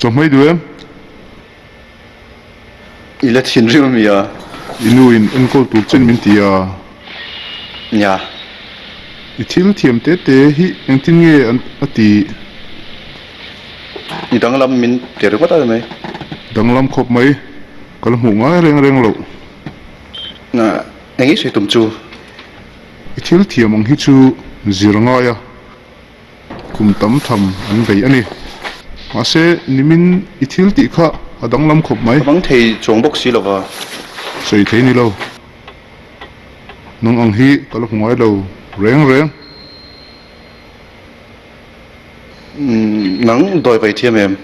Chawhmai duh em? I la thinrim a mi a? I nu in enkawl tur chen min ti a. Nia. I thil thiam te te hi engtin nge a ti? I danglam min ti ringawt a ni mai. Danglam khawp mai. Ka la hmuh ngai reng reng loh. Eng i sawi tum chu? I thil thiam ang hi chu zir ngai a. Kum tam tham an bei a ni. Mahse, nimin i thil tih kha a danglam khawp mai. Ka bang thei chuang bawk si lova. Sawi thei ni lo. Nang ang hi ka la hmu ngai lo reng reng. Nang dawi vai thiam em?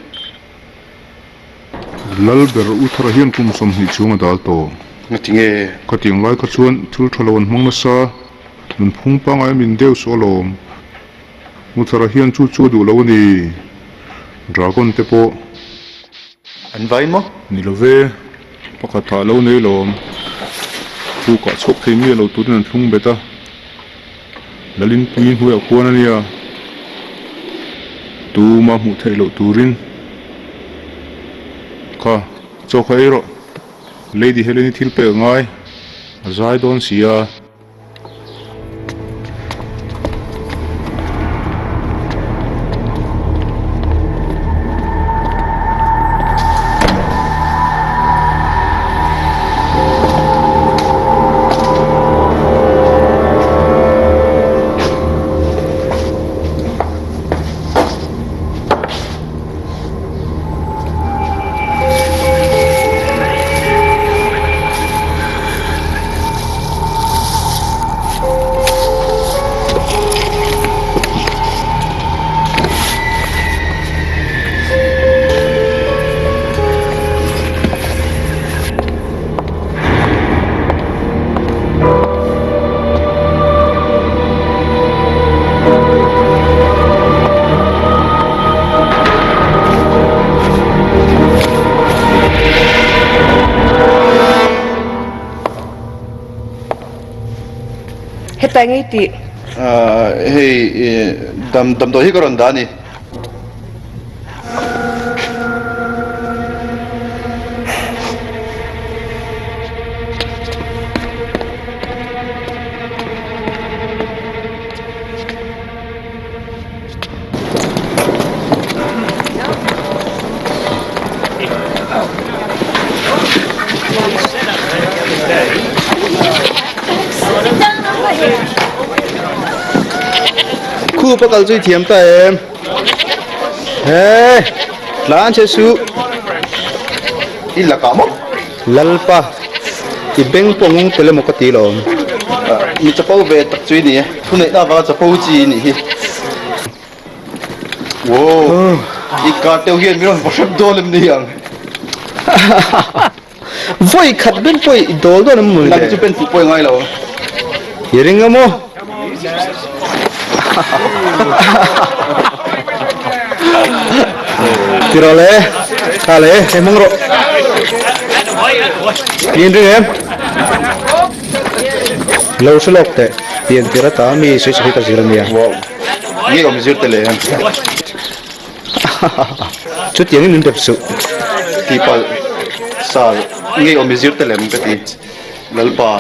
Lal ber U Thara hian kum 20 chhung a dal tawh. Ngati nge? Khatiang lai kha chuan thil tha lo an hmang nasa, nunphung pangngai min deuh suh alawm. U Thara hian chu chu a duh lo a ni. Dragon te pawh. An vai maw? Ni lo ve, pakhat thah lo nei lawm. Pukah chhuak thei miah lo turin an thlung bet a. Lalinpui hnuaiah khuan a nia, tuma hmuh theih loh turin kha chaw kha ei rawh, Lady Helen-i thil pek a ngai, a zai dawn si a. Heta ngei tih. Hei damdawi hi ka rawn dah a ni. Khup a kal chu i thiam ta em? He tlan che su i lakah maw? Lalpa i beng pawh ngung tel emaw ka ti lawm. Mi chapo ve tak chu i ni e, thuneihna avanga chapo chi i nih hi. Wow, i kar teuh hian min rawn vaw hrep dawn em ni ang? Vawi khat ben pawh i dawl dawn em mawni le? Nang chu pen fuh pawh i ngai lo. I ring a maw? Ti rawh le, kha le, hei hmang rawh. I inring em? Lo hre lawk teh, pian tir ata mi sawi sawi ka zir a nia. Wow, nge awm zir te le? Chutiangin min pep suh. Tihpalh sal ngei awm i zir te lem ka ti Lalpa.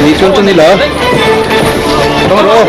Ni chuan chuan ila. Tawng rawh aw.